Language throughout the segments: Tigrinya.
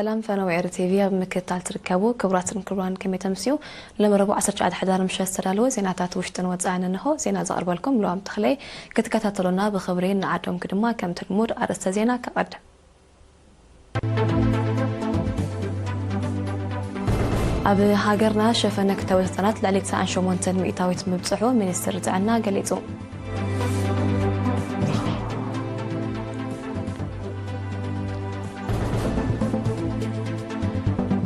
ሰላም ፈነወ ኤሪ ቲቪ ኣብ ምክትታል ትርከቡ ክቡራትን ክቡራን፣ ከመይ ተምስዩ? ለመረቡ ዓሰርተ ትሽዓተ ሕዳር ምሸት ዝተዳለወ ዜናታት ውሽጥን ወጻእን እንሆ። ዜና ዘቕርበልኩም ልዋም ተኽለይ። ክትከታተሉና ብኽብሪ ንዓዶምኪ ድማ ከምቲ ልሙድ ኣርእስተ ዜና ከቐድም። ኣብ ሃገርና ሸፈነ ክታበት ህጻናት ልዕሊ ትስዓን ሸሞንተን ሚእታዊት ምብጽሑ ሚኒስትሪ ጥዕና ገሊጹ።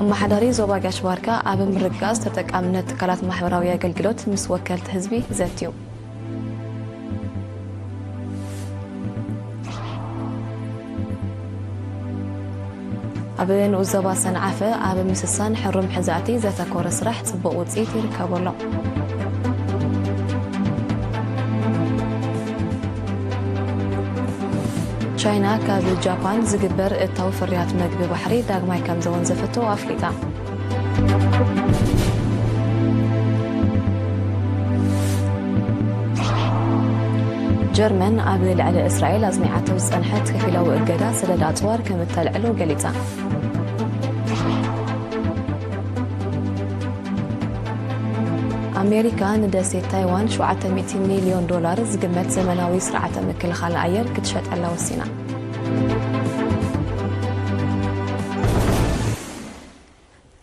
ኣመሓዳሪ ዞባ ጋሽ ባርካ ኣብ ምርግጋጽ ተጠቃምነት ትካላት ማሕበራዊ ኣገልግሎት ምስ ወከልቲ ህዝቢ ዘትዩ። ኣብ ንኡስ ዞባ ሰንዓፈ ኣብ ምስሳን ሕሩም ሕዛእቲ ዘተኮረ ስራሕ ጽቡቕ ውጽኢት ይርከቦ ኣሎ። ቻይና ካብ ጃፓን ዝግበር እታው ፍርያት መግቢ ባሕሪ ዳግማይ ከም ዘወንዘፈቶ ኣፍሊጣ። ጀርመን ኣብ ልዕሊ እስራኤል ኣጽኒዓቶ ዝጸንሐት ከፊላዊ እገዳ ሰደድ ኣጽዋር ከም እተልዕሎ ገሊጻ። ኣሜሪካ ንደሴት ታይዋን ሸውዓተ ሚእቲ ሚልዮን ዶላር ዝግመት ዘመናዊ ስርዓተ ምክልኻል ኣየር ክትሸጠላ ወሲና።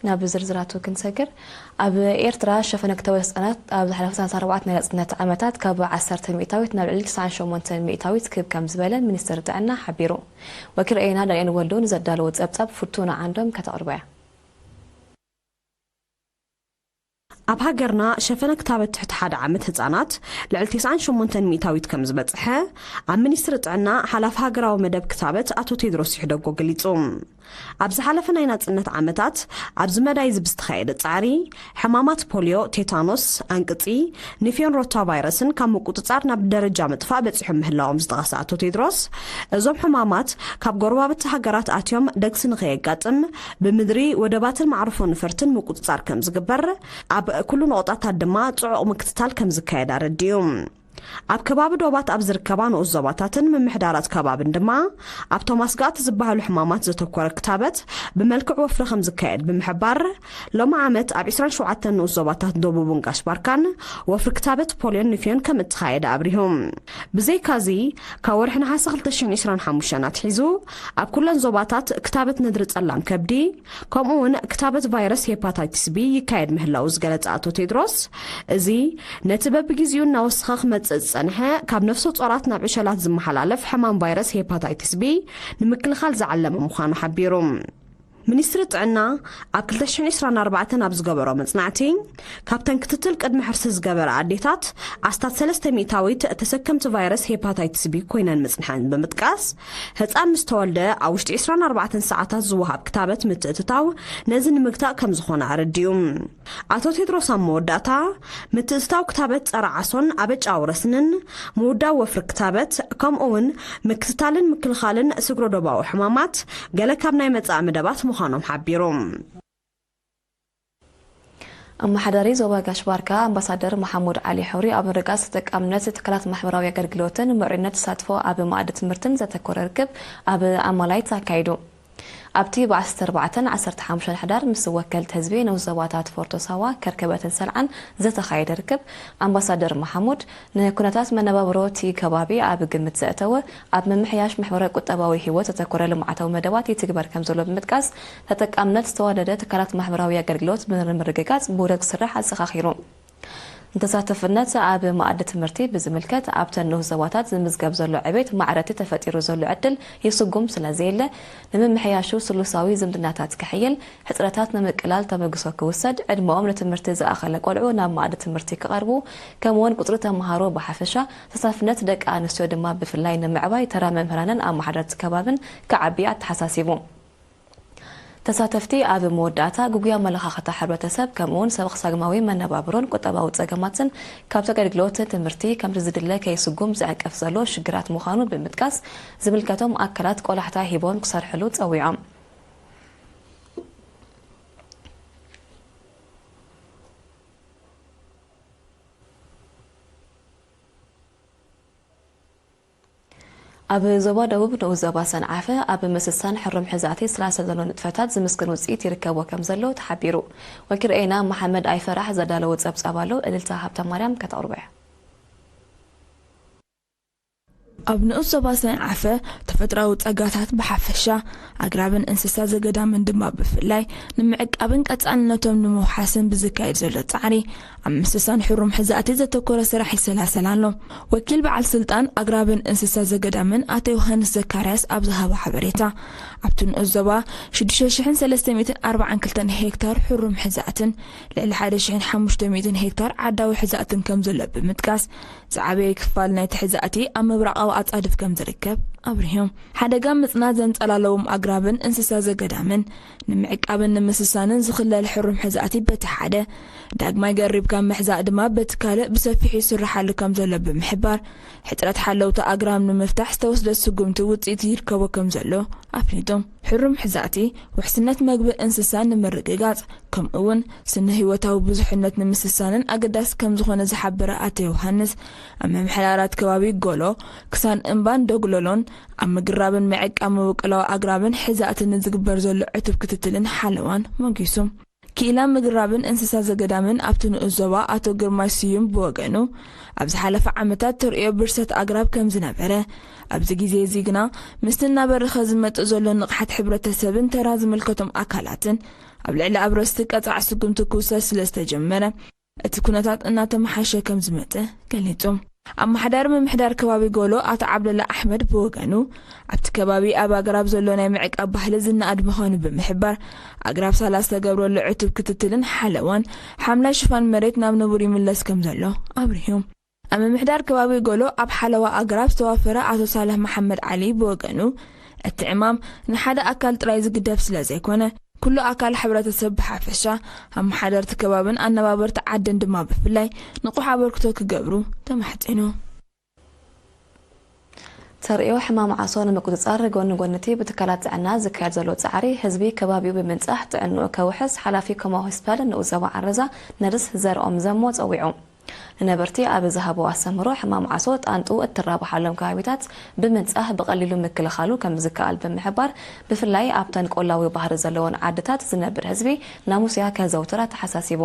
ናብ ዝርዝራቱ ክንሰግር፣ ኣብ ኤርትራ ሸፈነ ክታበት ህጻናት ኣብ ዝሓለፉ ሰላሳ ኣርባዕተ ናይ ናጽነት ዓመታት ካብ ዓሰርተ ሚእታዊት ናብ ልዕሊ ትስዓን ሸሞንተን ሚእታዊት ክብ ከም ዝበለ ሚኒስትሪ ጥዕና ሓቢሩ። ወኪል ሬና ዳንኤል ወልዱ ንዘዳለዎ ጸብጻብ ፍርቱና ዓንዶም ከተቕርቦ እያ። ኣብ ሃገርና ሸፈነ ክታበት ትሕቲ ሓደ ዓመት ህጻናት ልዕሊ ተስዓን ሸሞንተን ሚእታዊት ከም ዝበጽሐ ኣብ ሚኒስትሪ ጥዕና ሓላፊ ሃገራዊ መደብ ክታበት ኣቶ ቴድሮስ ይሕደጎ ገሊጹ። ኣብ ዝሓለፈ ናይ ናጽነት ዓመታት ኣብዚ መዳይ እዚ ብዝተኻየደ ጻዕሪ፣ ሕማማት ፖልዮ፣ ቴታኖስ፣ ኣንቅጺ፣ ንፍዮን ሮታ ቫይረስን ካብ ምቁጽጻር ናብ ደረጃ ምጥፋእ በጺሖም ምህላዎም ዝጠቐሰ ኣቶ ቴድሮስ፣ እዞም ሕማማት ካብ ጎረባብቲ ሃገራት ኣትዮም ደግሲ ንኸየጋጥም ብምድሪ ወደባትን መዕርፎ ነፈርትን ምቁጽጻር ከም ዝግበር፣ ኣብ ኩሉ ነቑጣታት ድማ ጽዑቕ ምክትታል ከም ዝካየድ ኣረዲኡ። ኣብ ከባቢ ዶባት ኣብ ዝርከባ ንኡስ ዞባታትን ምምሕዳራት ከባብን ድማ ኣብቶም ኣስጋእቲ ዝበሃሉ ሕማማት ዘተኮረ ክታበት ብመልክዕ ወፍሪ ከም ዝካየድ ብምሕባር፣ ሎሚ ዓመት ኣብ ዕስራን ሸውዓተን ንኡስ ዞባታት ደቡብን ጋሽ ባርካን ወፍሪ ክታበት ፖልዮን ንፍዮን ከም እተኻየደ ኣብሪሁ። ብዘይካዚ፣ ካብ ወርሒ ነሓሰ ክልተ ሽሕን ዕስራን ሓሙሽተን ኣትሒዙ ኣብ ኩለን ዞባታት ክታበት ነድሪ ጸላም ከብዲ፣ ከምኡ እውን ክታበት ቫይረስ ሄፓታይትስ ቢ ይካየድ ምህላዉ ዝገለጸ ኣቶ ቴድሮስ፣ እዚ ነቲ በብግዜኡ እናወሰኸ ክመጽእ ዝጸንሐ ካብ ነፍሰ ጾራት ናብ ዕሸላት ዝመሓላለፍ ሕማም ቫይረስ ሄፓታይትስ ቢ ንምክልኻል ዝዓለመ ምዃኑ ሓቢሩ። ሚኒስትሪ ጥዕና ኣብ ክልተ ሽሕን ዕስራን ኣርባዕተን ኣብ ዝገበሮ መጽናዕቲ፣ ካብተን ክትትል ቅድሚ ሕርሲ ዝገበራ ኣዴታት ኣስታት ሰለስተ ሚእታዊት ተሰከምቲ ቫይረስ ሄፓታይትስ ቢ ኮይነን ምጽንሐን ብምጥቃስ፣ ህጻን ምስ ተወልደ ኣብ ውሽጢ ዕስራን ኣርባዕተን ሰዓታት ዝወሃብ ክታበት ምትእትታው ነዚ ንምግታእ ከም ዝኾነ ኣረዲኡ። ኣቶ ቴድሮስ ኣብ መወዳእታ፣ ምትእትታው ክታበት ጸረ ዓሶን ኣበጫ ኣውረስንን፣ ምውዳብ ወፍሪ ክታበት፣ ከምኡ እውን ምክትታልን ምክልኻልን ስግረ ዶባዊ ሕማማት ገለ ካብ ናይ መጻኢ መደባት ምዃኖም ሓቢሩ። ኣመሓዳሪ ዞባ ጋሽ ባርካ ኣምባሳደር መሓሙድ ዓሊ ሕሩይ ኣብ ምርግጋጽ ተጠቃምነት ትካላት ማሕበራዊ ኣገልግሎትን ምዕሩይነት ተሳትፎ ኣብ መኣዲ ትምህርትን ዘተኮረ ርክብ ኣብ ኣማላይት ኣካይዱ። ኣብቲ ብ ዓሰርተ ኣርባዕተን ዓሰርተ ሓሙሽተን ሕዳር ምስ ወከልቲ ህዝቢ ንኡስ ዞባታት ፎርቶ ሳዋ፣ ከርከበትን ሰንዓን ዝተኻየደ ርክብ፣ ኣምባሳደር መሓሙድ ንኩነታት መነባብሮ እቲ ከባቢ ኣብ ግምት ዘእተወ፣ ኣብ ምምሕያሽ ማሕበረ ቁጠባዊ ህይወት ዘተኮረ ልምዓታዊ መደባት ይትግበር ከም ዘሎ ብምጥቃስ፣ ተጠቃምነት ዝተዋደደ ትካላት ማሕበራዊ ኣገልግሎት ብምርግጋጽ ብውደት ክስራሕ ኣዘኻኺሩ። ንተሳተፍነት ኣብ መኣዲ ትምህርቲ ብዝምልከት፣ ኣብተን ንኡስ ዞባታት ዝምዝገብ ዘሎ ዕቤት ማዕረቲ ተፈጢሩ ዘሎ ዕድል ይስጉም ስለ ዘየለ፣ ንምምሕያሹ ስሉሳዊ ዝምድናታት ክሕይል፣ ሕጽረታት ንምቅላል ተበግሶ ክውሰድ፣ ዕድመኦም ንትምህርቲ ዝኣኸለ ቆልዑ ናብ መኣዲ ትምህርቲ ክቐርቡ፣ ከምኡውን ቁጽሪ ተመሃሮ ብሓፈሻ፣ ተሳትፍነት ደቂ ኣንስትዮ ድማ ብፍላይ ንምዕባይ ተራ መምህራንን ኣመሓደርቲ ከባብን ክዓቢ ኣተሓሳሲቡ። ተሳተፍቲ ኣብ መወዳእታ፣ ግጉይ ኣመለኻኽታ ሕብረተሰብ ከምኡውን ሰበኽሳግማዊ መነባብሮን ቁጠባዊ ጸገማትን ካብቲ ኣገልግሎት ትምህርቲ ከምቲ ዝድለ ከይስጉም ዝዕንቅፍ ዘሎ ሽግራት ምዃኑ ብምጥቃስ፣ ዝምልከቶም ኣካላት ቆላሕታ ሂቦም ክሰርሕሉ ጸዊዖም። ኣብ ዞባ ደቡብ ንኡስ ዞባ ሰንዓፈ ኣብ ምስሳን ሕሩም ሕዛእቲ ዝሰላሰል ዘሎ ንጥፈታት ዝምስግን ውፅኢት ይርከቦ ከም ዘሎ ተሓቢሩ። ወኪል ርኤና መሓመድ ኣይፈራሕ ዘዳለዎ ጸብጻብ ኣሎ፣ እልልታ ሃብተ ማርያም ከተቕርቦ እያ። ኣብ ንኡስ ዞባ ሰንዓፈ ተፈጥሮኣዊ ጸጋታት ብሓፈሻ ኣግራብን እንስሳ ዘገዳምን ድማ ብፍላይ ንምዕቃብን ቀጻልነቶም ንምውሓስን ብዝካየድ ዘሎ ጻዕሪ ኣብ ምስሳን ሕሩም ሕዛእቲ ዘተኮረ ስራሕ ይሰላሰል ኣሎ። ወኪል በዓል ስልጣን ኣግራብን እንስሳ ዘገዳምን ኣቶ ዮሃንስ ዘካርያስ ኣብ ዝሃቦ ሓበሬታ፣ ኣብቲ ንኡስ ዞባ ሽዱሽተ ሽሕን ሰለስተ ሚእትን ኣርባዓን ክልተን ሄክታር ሕሩም ሕዛእትን ልዕሊ ሓደ ሽሕን ሓሙሽተ ሚእትን ሄክታር ዓዳዊ ሕዛእትን ከም ዘሎ ብምጥቃስ፣ ዝዓበየ ክፋል ናይቲ ሕዛእቲ ኣብ ምብራቓዊ ኣጻድፍ ከም ዝርከብ ኣብሪሆም። ሓደጋ ምጽናት ዘንጸላለዎም ኣግራብን እንስሳ ዘገዳምን ንምዕቃብን ንምስሳንን ዝኽለል ሕሩም ሕዛእቲ በቲ ሓደ፣ ዳግማይ ገሪብካ ምሕዛእ ድማ በቲ ካልእ ብሰፊሑ ይስርሓሉ ከም ዘሎ ብምሕባር፣ ሕጽረት ሓለውቲ ኣግራብ ንምፍታሕ ዝተወስደ ስጉምቲ ውጽኢት ይርከቦ ከም ዘሎ ኣፍሊጡ። ሕሩም ሕዛእቲ ውሕስነት መግቢ እንስሳ ንምርግጋጽ፣ ከምኡ እውን ስነ ህይወታዊ ብዙሕነት ንምስሳንን ኣገዳሲ ከም ዝኾነ ዝሓበረ ኣቶ ዮሃንስ፣ ኣብ ምምሕዳራት ከባቢ ጎሎ፣ ክሳን እምባን ደጉሎሎን ኣብ ምግራብን ምዕቃብ መበቆላዊ ኣግራብን ሕዛእትን ንዝግበር ዘሎ ዕቱብ ክትትልን ሓለዋን ሞጊሱ። ክኢላ ምግራብን እንስሳ ዘገዳምን ኣብቲ ንኡስ ዞባ ኣቶ ግርማይ ስዩም ብወገኑ፣ ኣብ ዝሓለፈ ዓመታት ተርእዮ ብርሰት ኣግራብ ከም ዝነበረ፣ ኣብዚ ግዜ እዚ ግና ምስቲ እናበረኸ ዝመጽእ ዘሎ ንቕሓት ሕብረተሰብን ተራ ዝምልከቶም ኣካላትን ኣብ ልዕሊ ኣብረስቲ ቀጻዕ ስጉምቲ ክውሰድ ስለ ዝተጀመረ፣ እቲ ኩነታት እናተመሓሸ ከም ዝመጸ ገሊጹ። ኣመሓዳሪ ምምሕዳር ከባቢ ጎሎ ኣቶ ዓብደላ ኣሕመድ ብወገኑ፣ ኣብቲ ከባቢ ኣብ ኣግራብ ዘሎ ናይ ምዕቃብ ባህሊ ዝነኣድ ምዃኑ ብምሕባር፣ ኣግራብ ሳላ ዝተገብረሉ ዕቱብ ክትትልን ሓለዋን ሓምላይ ሽፋን መሬት ናብ ንቡር ይምለስ ከም ዘሎ ኣብሪሁ። ኣብ ምምሕዳር ከባቢ ጎሎ ኣብ ሓለዋ ኣግራብ ዝተዋፈረ ኣቶ ሳልሕ መሓመድ ዓሊ ብወገኑ፣ እቲ ዕማም ንሓደ ኣካል ጥራይ ዝግደፍ ስለ ዘይኮነ፣ ኩሉ ኣካል ሕብረተሰብ ብሓፈሻ፣ ኣመሓደርቲ ከባብን ኣነባበርቲ ዓድን ድማ ብፍላይ ንቑሕ ኣበርክቶ ክገብሩ ተማሕጺኑ። ተርእዮ ሕማም ዓሶ ንምቁጽጻር ጎኒ ጎኒ እቲ ብትካላት ጥዕና ዝካየድ ዘሎ ጻዕሪ፣ ህዝቢ ከባቢኡ ብምንጻህ ጥዕንኡ ከውሕስ ሓላፊ ኮማ ሆስፒታል ንኡስ ዞባ ዓረዛ ነርስ ዘርኦም ዘሞ ጸዊዑ። ንነበርቲ ኣብ ዝሃቦ ኣስተምህሮ፣ ሕማም ዓሶ ጣንጡ እትራብሓሎም ከባቢታት ብምንጻህ ብቐሊሉ ምክልኻሉ ከም ዝከኣል ብምሕባር፣ ብፍላይ ኣብተን ቆላዊ ባህሪ ዘለወን ዓድታት ዝነብር ህዝቢ ናሙስያ ከዘውትር ኣተሓሳሲቡ።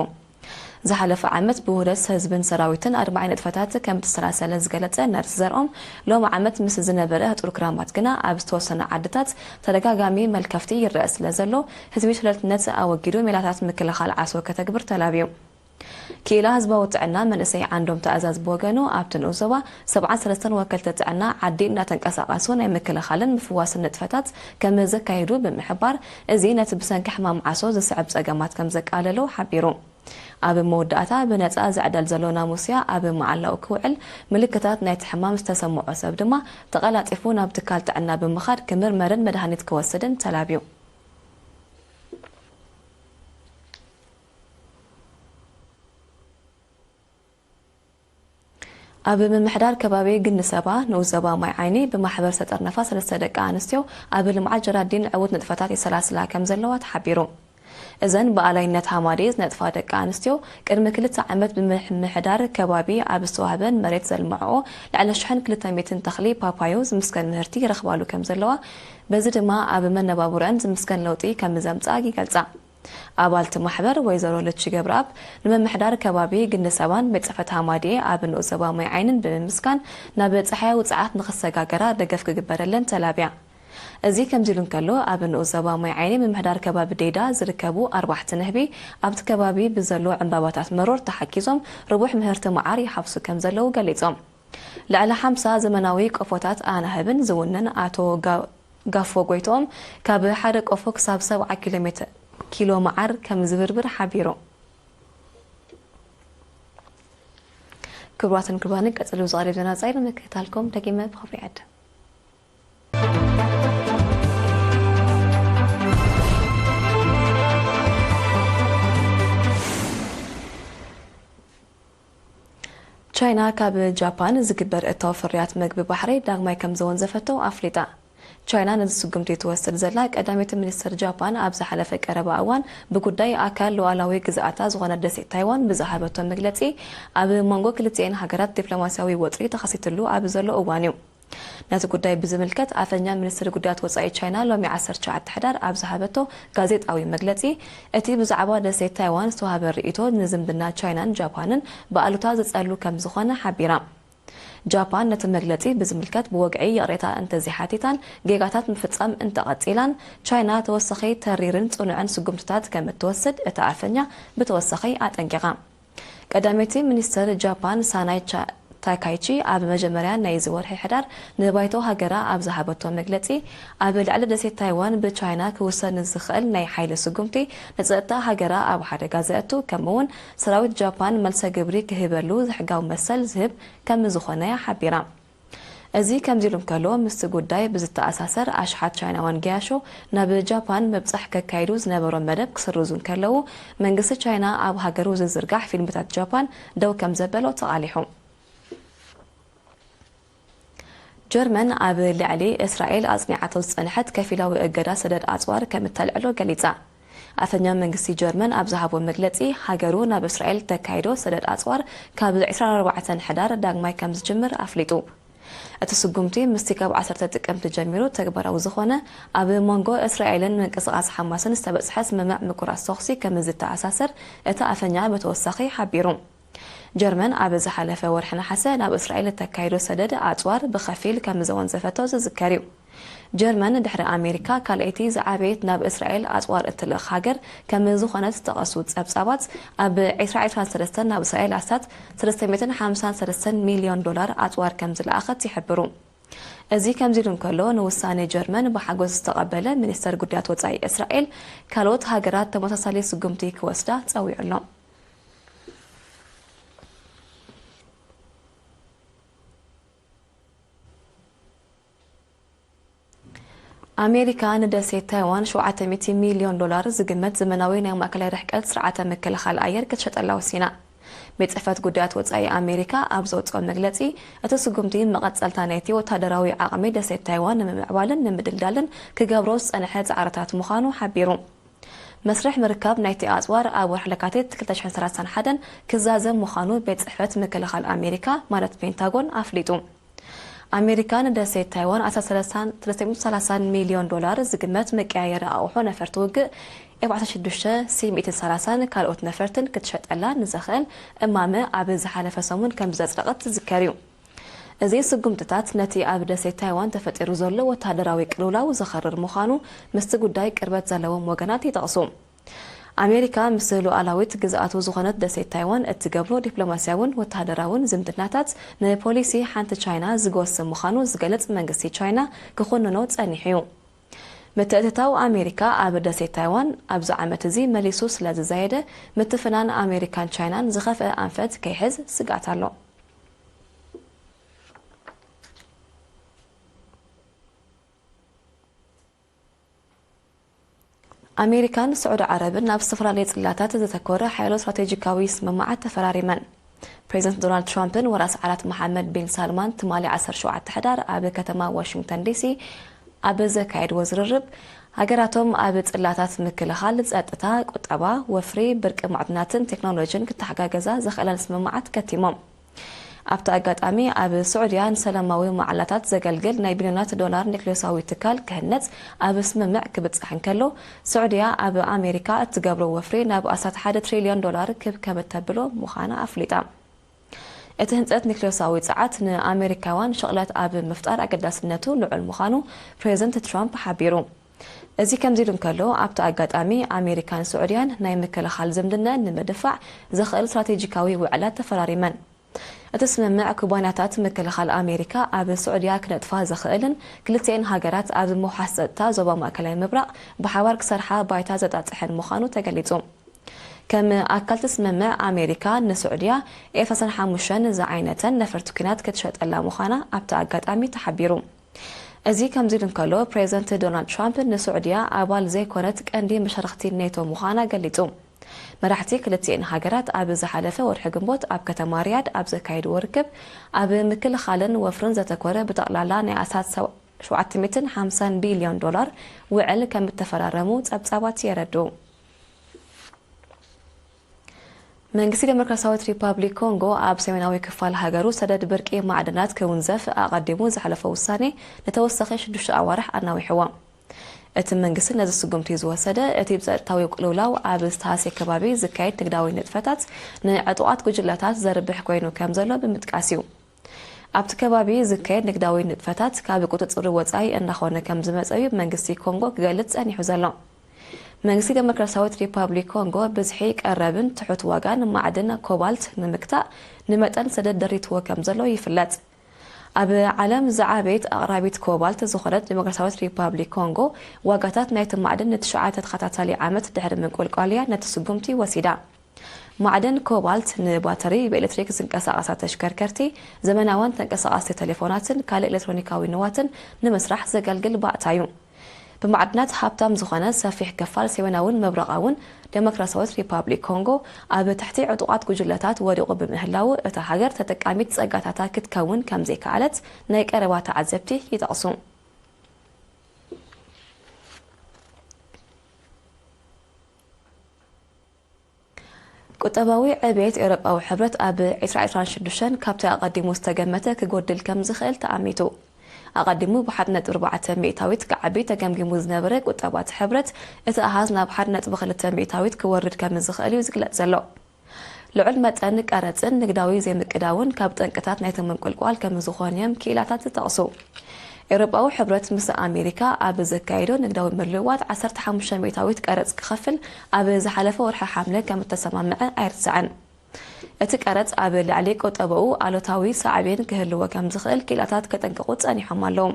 ዝሓለፈ ዓመት ብውህደት ህዝብን ሰራዊትን ኣድማዒ ንጥፈታት ከም እተሰላሰለ ዝገለጸ ነርስ ዘርኦም፣ ሎሚ ዓመት ምስ ዝነበረ ህጡር ክራማት ግና ኣብ ዝተወሰነ ዓድታት ተደጋጋሚ መልከፍቲ ይረአ ስለ ዘሎ፣ ህዝቢ ሸለልትነት ኣወጊዱ ሜላታት ምክልኻል ዓሶ ከተግብር ተላብዩ። ክኢላ ህዝባዊ ጥዕና መንእሰይ ዓንዶም ትእዛዝ ብወገኑ፣ ኣብቲ ንኡስ ዞባ ሰብዓን ሰለስተን ወከልቲ ጥዕና ዓዲ እናተንቀሳቐሱ ናይ ምክልኻልን ምፍዋስን ንጥፈታት ከም ዘካየዱ ብምሕባር፣ እዚ ነቲ ብሰንኪ ሕማም ዓሶ ዝስዕብ ጸገማት ከም ዘቃለሎ ሓቢሩ። ኣብ መወዳእታ፣ ብነጻ ዝዕደል ዘሎ ናሙስያ ኣብ መዓላኡ ክውዕል፣ ምልክታት ናይቲ ሕማም ዝተሰምዖ ሰብ ድማ ተቐላጢፉ ናብ ትካል ጥዕና ብምኻድ ክምርመርን መድሃኒት ክወስድን ተላብዩ። ኣብ ምምሕዳር ከባቢ ግንሰባ ንኡስ ዞባ ማይ ዓይኒ ብማሕበር ዝተጠርነፋ ሰለስተ ደቂ ኣንስትዮ ኣብ ልምዓት ጀራዲን ዕዉት ንጥፈታት የሰላስላ ከም ዘለዋ ተሓቢሩ። እዘን ብኣላይነት ሃማዴ ዝነጥፋ ደቂ ኣንስትዮ ቅድሚ ክልተ ዓመት ብምምሕዳር ከባቢ ኣብ ዝተዋህበን መሬት ዘልምዐኦ ልዕሊ ሽሕን ክልተ ሚእትን ተኽሊ ፓፓዮ ዝምስገን ምህርቲ ይረኽባሉ ከም ዘለዋ፣ በዚ ድማ ኣብ መነባብሮአን ዝምስገን ለውጢ ከም ዘምጽኣ ይገልጻ። ኣባልቲ ማሕበር ወይዘሮ ልቺ ገብረኣብ፣ ንምምሕዳር ከባቢ ግንሰባን ቤት ጽሕፈት ሃማድኤ ኣብ ንኡስ ዞባ ማይ ዓይንን ብምምስጋን፣ ናብ ጸሓያዊ ጸዓት ንኽሰጋገራ ደገፍ ክግበረለን ተላብያ። እዚ ከምዚ ኢሉ እንከሎ፣ ኣብ ንኡስ ዞባ ማይ ዓይኒ ምምሕዳር ከባቢ ዴዳ ዝርከቡ ኣርባሕቲ ንህቢ፣ ኣብቲ ከባቢ ብዘሎ ዕምባባታት መሮር ተሓጊዞም ርቡሕ ምህርቲ መዓር ይሓፍሱ ከም ዘለዉ ገሊጾም። ልዕሊ ሓምሳ ዘመናዊ ቆፎታት ኣናህብን ዝውንን ኣቶ ጋ-፣ ጋፎ ጎይትኦም፣ ካብ ሓደ ቆፎ ክሳብ ሰብዓ ኪሎ ሜትር፣ ኪሎ መዓር ከም ዝብርብር ሓቢሩ። ክቡራትን ክቡራንን፣ ቀጺሉ ዝቐርብ ዜና ጻይ ንምክትታልኩም ደጊመ ብኽብሪ ይዕድም። ቻይና ካብ ጃፓን ዝግበር እታው ፍርያት መግቢ ባሕሪ ዳግማይ ከም ዘወንዘፈቶ ኣፍሊጣ። ቻይና ነዚ ስጉምቲ ትወስድ ዘላ፣ ቀዳመይቲ ሚኒስትር ጃፓን ኣብ ዝሓለፈ ቀረባ እዋን ብጉዳይ ኣካል ሉዓላዊ ግዝኣታ ዝኾነት ደሴት ታይዋን ብዝሃበቶ መግለጺ፣ ኣብ መንጎ ክልቲኤን ሃገራት ዲፕሎማስያዊ ወጥሪ ተኸሲትሉ ኣብ ዘሎ እዋን እዩ። ነቲ ጉዳይ ብዝምልከት ኣፈኛ ሚኒስትሪ ጉዳያት ወጻኢ ቻይና ሎሚ ዓሰርተ ትሽዓተ ሕዳር ኣብ ዝሃበቶ ጋዜጣዊ መግለጺ፣ እቲ ብዛዕባ ደሴት ታይዋን ዝተዋህበ ርእይቶ ንዝምድና ቻይናን ጃፓንን ብኣሉታ ዝጸሉ ከም ዝኾነ ሓቢራ። ጃፓን ነቲ መግለጺ ብዝምልከት ብወግዒ ይቕሬታ እንተዘይሓቲታን ጌጋታት ምፍጻም እንተቐጺላን፣ ቻይና ተወሳኺ ተሪርን ጽኑዕን ስጉምትታት ከም እትወስድ እታ ኣፈኛ ብተወሳኺ ኣጠንቂቓ። ቀዳመይቲ ሚኒስትር ጃፓን ሳናይ ቻ-፣ ታካይቺ ኣብ መጀመርያ ናይዚ ወርሒ ሕዳር ንባይቶ ሃገራ ኣብ ዝሃበቶ መግለጺ፣ ኣብ ልዕሊ ደሴት ታይዋን ብቻይና ክውሰድ ንዝኽእል ናይ ሓይሊ ስጉምቲ ንጸጥታ ሃገራ ኣብ ሓደጋ ዘእቱ፣ ከምኡ'ውን ሰራዊት ጃፓን መልሰ ግብሪ ክህበሉ ሕጋዊ መሰል ዝህብ ከም ዝኾነ ሓቢራ። እዚ ከምዚ ኢሉ እንከሎ፣ ምስቲ ጉዳይ ብዝተኣሳሰር፣ ኣሽሓት ቻይናውያን ገያሾ ናብ ጃፓን ምብጻሕ ከካይዱ ዝነበሮም መደብ ክስርዙ እንከለዉ፣ መንግስቲ ቻይና ኣብ ሃገሩ ዝዝርጋሕ ፊልምታት ጃፓን ደው ከም ዘበሎ ተቓሊሑ። ጀርመን ኣብ ልዕሊ እስራኤል ኣጽኒዓቶ ዝጸንሐት ከፊላዊ እገዳ ሰደድ ኣጽዋር ከም እተልዕሎ ገሊጻ። ኣፈኛ መንግስቲ ጀርመን ኣብ ዝሃቦ መግለጺ፣ ሃገሩ ናብ እስራኤል ተካይዶ ሰደድ ኣጽዋር ካብ ዕስራን ኣርባዕተን ሕዳር ዳግማይ ከም ዝጅምር ኣፍሊጡ። እቲ ስጉምቲ ምስቲ ካብ ዓሰርተ ጥቅምቲ ጀሚሩ ተግባራዊ ዝኾነ ኣብ መንጎ እስራኤልን ምንቅስቓስ ሓማስን ዝተበጽሐ ስምምዕ ምቁራጽ ተኹሲ ከም ዝተኣሳሰር እቲ ኣፈኛ ብተወሳኺ ሓቢሩ። ጀርመን ኣብ ዝሓለፈ ወርሒ ነሓሰ ናብ እስራኤል እተካይዶ ሰደድ ኣጽዋር ብኸፊል ከም ዘወንዘፈቶ ዝዝከር እዩ። ጀርመን ድሕሪ ኣሜሪካ ካልኣይቲ ዝዓበየት ናብ እስራኤል ኣጽዋር እትልእኽ ሃገር ከም ዝኾነት ዝጠቐሱ ጸብጻባት፣ ኣብ ዕስራ ዕስራን ሰለስተን ናብ እስራኤል ኣስታት ሰለስተ ሚእትን ሓምሳን ሰለስተን ሚልዮን ዶላር ኣጽዋር ከም ዝለኣኸት ይሕብሩ። እዚ ከምዚ ኢሉ እንከሎ፣ ንውሳነ ጀርመን ብሓጎስ ዝተቐበለ ሚኒስተር ጉዳያት ወጻኢ እስራኤል፣ ካልኦት ሃገራት ተመሳሳሊ ስጉምቲ ክወስዳ ጸዊዑ ኣሎ። ኣሜሪካ ንደሴት ታይዋን ሸውዓተ ሚእቲ ሚልዮን ዶላር ዝግመት ዘመናዊ ናይ ማእከላይ ርሕቀት ስርዓተ ምክልኻል ኣየር ክትሸጠላ ወሲና። ቤት ጽሕፈት ጉዳያት ወጻኢ ኣሜሪካ ኣብ ዘውጽኦ መግለጺ፣ እቲ ስጉምቲ መቐጸልታ ናይቲ ወታደራዊ ዓቕሚ ደሴት ታይዋን ንምምዕባልን ንምድልዳልን ክገብሮ ዝጸንሐ ጻዕርታት ምዃኑ ሓቢሩ። መስርሕ ምርካብ ናይቲ ኣጽዋር ኣብ ወርሒ ለካቲት ክልተ ሽሕን ሰላሳን ሓደን ክዛዘም ምዃኑ ቤት ጽሕፈት ምክልኻል ኣሜሪካ፣ ማለት ፔንታጎን፣ ኣፍሊጡ። ኣሜሪካ ንደሴት ታይዋን ኣስታት ሰለስተ ሚእትን ሰላሳን ሚልዮን ዶላር ዝግመት መቀያየሪ ኣቑሑ ነፈርቲ ውግእ ኤፍ ዓሰርተ ሽዱሽተ ሲ ሚእትን ሰላሳን ካልኦት ነፈርትን ክትሸጠላ ንዘኽእል እማመ ኣብ ዝሓለፈ ሰሙን ከም ዘጽደቐት ዝዝከር እዩ። እዚ ስጉምትታት ነቲ ኣብ ደሴት ታይዋን ተፈጢሩ ዘሎ ወተሃደራዊ ቅልውላው ዘኸርር ምዃኑ ምስቲ ጉዳይ ቅርበት ዘለዎም ወገናት ይጠቕሱ። ኣሜሪካ ምስ ሉኣላዊት ግዝኣቱ ዝኾነት ደሴት ታይዋን እትገብሮ ዲፕሎማስያውን ወተሃደራውን ዝምድናታት ንፖሊሲ ሓንቲ ቻይና ዝጎስም ምዃኑ ዝገልጽ መንግስቲ ቻይና ክኹንኖ ጸኒሑ እዩ። ምትእትታው ኣሜሪካ ኣብ ደሴት ታይዋን ኣብዚ ዓመት እዚ መሊሱ ስለ ዝዛየደ፣ ምትፍናን ኣሜሪካን ቻይናን ዝኸፍአ ኣንፈት ከይሕዝ ስግኣት ኣሎ። ኣሜሪካን ስዑዲ ዓረብን ናብ ዝተፈላለዩ ጽላታት ዘተኮረ ሓያሎ ስትራቴጂካዊ ስምምዓት ተፈራሪመን። ፕሬዚደንት ዶናልድ ትራምፕን ወራስ ዓራት መሓመድ ቢን ሳልማን ትማሊ ዓሰርተ ሸውዓተ ሕዳር ኣብ ከተማ ዋሽንግተን ዲሲ ኣብ ዘካየድዎ ዝርርብ፣ ሃገራቶም ኣብ ጽላታት ምክልኻል፣ ጸጥታ፣ ቁጠባ፣ ወፍሪ፣ ብርቂ ማዕድናትን ቴክኖሎጂን ክተሓጋገዛ ዘኽእለን ስምምዓት ከቲሞም። ኣብቲ ኣጋጣሚ፣ ኣብ ስዑድያ ንሰላማዊ መዓላታት ዘገልግል ናይ ቢልዮናት ዶላር ኒክሌሳዊ ትካል ክህነጽ ኣብ ስምምዕ ክብጻሕ እንከሎ፣ ስዑድያ ኣብ ኣሜሪካ እትገብሮ ወፍሪ ናብ ኣስታት ሓደ ትሪልዮን ዶላር ክብ ከም እተብሎ ምዃና ኣፍሊጣ። እቲ ህንጸት ኒክሌሳዊ ጸዓት ንኣሜሪካውያን ሽቕለት ኣብ ምፍጣር ኣገዳስነቱ ልዑል ምዃኑ ፕሬዚደንት ትራምፕ ሓቢሩ። እዚ ከምዚ ኢሉ እንከሎ፣ ኣብቲ ኣጋጣሚ ኣሜሪካን ስዑድያን ናይ ምክልኻል ዝምድነን ንምድፋዕ ዘኽእል ስትራቴጂካዊ ውዕላት ተፈራሪመን። እቲ ስምምዕ፣ ኩባንያታት ምክልኻል ኣሜሪካ ኣብ ስዑድያ ክነጥፋ ዘኽእልን ክልቲኤን ሃገራት ኣብ ምውሓስ ጸጥታ ዞባ ማእከላይ ምብራቕ ብሓባር ክሰርሓ ባይታ ዘጣጥሕን ምዃኑ ተገሊጹ። ከም ኣካልቲ ስምምዕ፣ ኣሜሪካ ንስዑድያ ኤፍ ሰላሳን ሓሙሽተን ዝዓይነተን ነፈርቲ ኲናት ክትሸጠላ ምዃና ኣብቲ ኣጋጣሚ ተሓቢሩ። እዚ ከምዚ ኢሉ እንከሎ፣ ፕሬዚደንት ዶናልድ ትራምፕ ንስዑድያ ኣባል ዘይኮነት ቀንዲ መሻርኽቲ ኔቶ ምዃና ገሊጹ። መራሕቲ ክልቲኤን ሃገራት ኣብ ዝሓለፈ ወርሒ ግንቦት ኣብ ከተማ ሪያድ ኣብ ዘካየድዎ ርክብ፣ ኣብ ምክልኻልን ወፍርን ዘተኮረ ብጠቕላላ ናይ ኣስታት ሸውዓተ ሚእትን ሓምሳን ቢልዮን ዶላር ውዕል ከም እተፈራረሙ ጸብጻባት የረድኡ። መንግስቲ ዴሞክራሲያዊት ሪፓብሊክ ኮንጎ ኣብ ሰሜናዊ ክፋል ሃገሩ ሰደድ ብርቂ ማዕድናት ክውንዘፍ ኣቐዲሙ ዝሓለፈ ውሳኔ ንተወሳኺ ሽዱሽተ ኣዋርሕ ኣናዊሕዎ። እቲ መንግስቲ ነዚ ስጉምቲ ዝወሰደ፣ እቲ ብጸጥታዊ ቅልውላው ኣብ ዝተሃስየ ከባቢ ዝካየድ ንግዳዊ ንጥፈታት ንዕጡቓት ጉጅለታት ዘርብሕ ኮይኑ ከም ዘሎ ብምጥቃስ እዩ። ኣብቲ ከባቢ ዝካየድ ንግዳዊ ንጥፈታት ካብ ቁጽጽሩ ወጻኢ እናኾነ ከም ዝመጸ እዩ መንግስቲ ኮንጎ ክገልጽ ጸኒሑ ዘሎ። መንግስቲ ዴሞክራሲያዊት ሪፓብሊክ ኮንጎ ብዝሒ ቀረብን ትሑት ዋጋን ማዕድን ኮባልት ንምግታእ ንመጠን ሰደድ ደሪትዎ ከም ዘሎ ይፍለጥ። ኣብ ዓለም ዝዓበየት ኣቕራቢት ኮባልት ዝኾነት ዴሞክራሲያዊት ሪፓብሊክ ኮንጎ፣ ዋጋታት ናይቲ ማዕድን ንትሽዓተ ተኸታታሊ ዓመት ድሕሪ ምንቁልቋልያ ነቲ ስጉምቲ ወሲዳ። ማዕድን ኮባልት ንባተሪ፣ ብኤሌክትሪክ ዝንቀሳቐሳ ተሽከርከርቲ፣ ዘመናውያን ተንቀሳቐስቲ ቴሌፎናትን ካልእ ኤሌክትሮኒካዊ ንዋትን ንምስራሕ ዘገልግል ባእታ እዩ። ብማዕድናት ሃብታም ዝኾነ ሰፊሕ ክፋል ሰሜናውን ምብራቓውን ዴሞክራሲያዊት ሪፓብሊክ ኮንጎ ኣብ ትሕቲ ዕጡቓት ጉጅለታት ወዲቑ ብምህላዉ፣ እታ ሃገር ተጠቃሚት ጸጋታታ ክትከውን ከም ዘይከኣለት ናይ ቀረባ ተዓዘብቲ ይጠቕሱ። ቁጠባዊ ዕብየት ኤውሮጳዊ ሕብረት ኣብ ዕስራ ዕስራን ሽዱሽተን ካብቲ ኣቐዲሙ ዝተገመተ ክጎድል ከም ዝኽእል ተኣሚቱ። ኣቐዲሙ ብሓደ ነጥቢ ኣርባዕተ ሚእታዊት ክዓቢ ተገምጊሙ ዝነበረ ቁጠባ እቲ ሕብረት፣ እቲ ኣሃዝ ናብ ሓደ ነጥቢ ክልተ ሚእታዊት ክወርድ ከም ዝኽእል እዩ ዝግለጽ ዘሎ። ልዑል መጠን ቀረጽን ንግዳዊ ዘይምቅዳውን ካብ ጠንቅታት ናይቲ ምንቁልቋል ከም ዝኾኑ እዮም ክኢላታት ዝጠቕሱ። ኤውሮጳዊ ሕብረት ምስ ኣሜሪካ ኣብ ዘካየዶ ንግዳዊ ምልውዋጥ ዓሰርተ ሓሙሽተ ሚእታዊት ቀረጽ ክኸፍል ኣብ ዝሓለፈ ወርሒ ሓምለ ከም እተሰማምዐ ኣይርሳዕን። እቲ ቀረጽ ኣብ ልዕሊ ቁጠባኡ ኣሉታዊ ሳዕቤን ክህልዎ ከም ዝኽእል ክኢላታት ከጠንቅቑ ጸኒሖም ኣለዉ።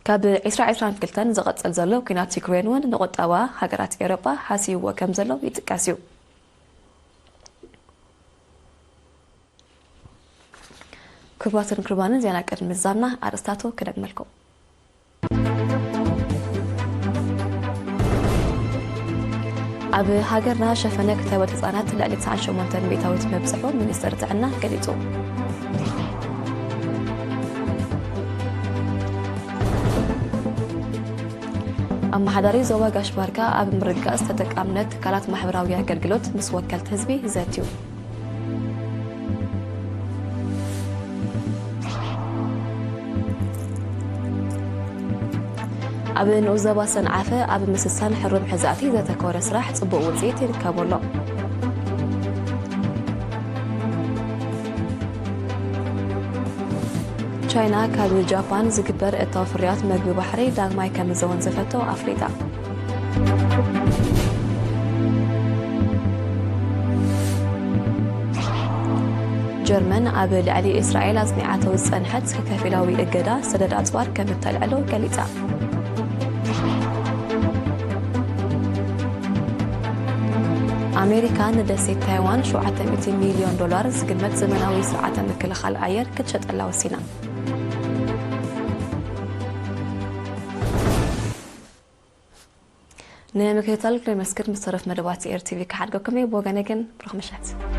ካብ ዕስራ ዕስራን ክልተን ዝቕጽል ዘሎ ኲናት ዩክሬን እውን ንቁጠባ ሃገራት ኤውሮጳ ሃስይዎ ከም ዘሎ ይጥቀስ እዩ። ክቡራትን ክቡራንን፣ ዜና ቅድሚ ምዛምና ኣርእስታቱ ክደግመልኩም። ኣብ ሃገርና ሸፈነ ክታበት ህጻናት ልዕሊ ትስዓን ሸሞንተን ሚእታዊት ምብጽሑ ሚኒስተር ጥዕና ገሊጹ። ኣመሓዳሪ ዞባ ጋሽ ባርካ ኣብ ምርግጋጽ ተጠቃምነት ትካላት ማሕበራዊ ኣገልግሎት ምስ ወከልቲ ህዝቢ ዘትዩ። ኣብ ንኡስ ዞባ ሰንዓፈ ኣብ ምስሳን ሕሩም ሕዛእቲ ዘተኮረ ስራሕ ጽቡቕ ውጽኢት ይርከቦ ኣሎ። ቻይና ካብ ጃፓን ዝግበር እታው ፍርያት መግቢ ባሕሪ ዳግማይ ከም ዘወንዘፈቶ ኣፍሊጣ። ጀርመን ኣብ ልዕሊ እስራኤል ኣጽኒዓቶ ዝጸንሐት ከፊላዊ እገዳ ሰደድ ኣጽዋር ከም እተልዕሎ ገሊጻ። ኣሜሪካ ንደሴት ታይዋን ሸውዓተ ሚእቲ ሚልዮን ዶላር ዝግመት ዘመናዊ ስርዓተ ምክልኻል ኣየር ክትሸጠላ ወሲና። ንምክትታል ክነመስግን ምስ ተረፍ መደባት ኤር ቲቪ ክሓድገኩም እየ። ብወገነ ግን ብሩኽ ምሸት።